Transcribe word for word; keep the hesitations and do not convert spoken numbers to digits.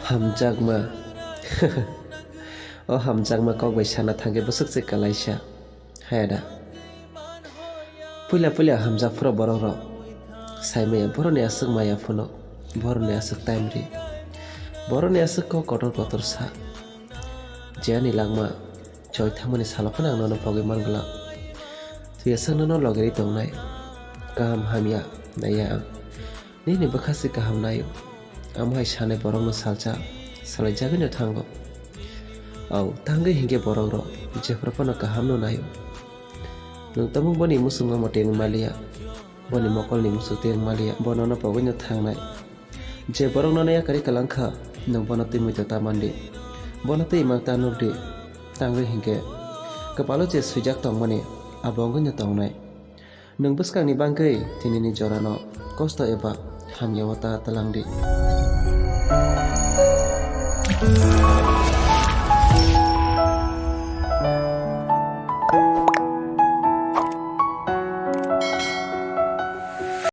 Hamjakma. O hamjakma kok bai sana thangkhe bwswk se kwlaisa. Haya da. Puila puila hamjak phuru borok rok. Saimaya borokni aswk maya phunuk, borokni aswk time ri. Borokni aswk kok kotor kotor sa. Je ani langma choi thangmani salo phano ang nono pogwi man glak. Twi aswk nono logeri tongnai. Kaham hamya naiya ang. Nini bwkha se kaham naio. Amo hai sanai borokno salsa salaijagwino thango. Au, tangwi hinkhe borokrok jephru phano kahamno naio. Nwng tamo boni muchungma mote wng maliya, boni mokolni muchuk twi wng maliya, bo nono pogwino thangnai. Je borok nono yakarwi kwlangkha, nwng bono twi muitu ta mandi. Bono twi imang ta nukdi, tangwi hinkhe kwpalo je swijak tongmani, abo wngwino tongnai. Nwng bwskangni bagwi tinini jorano kosto eba hamyao ta twlangdi.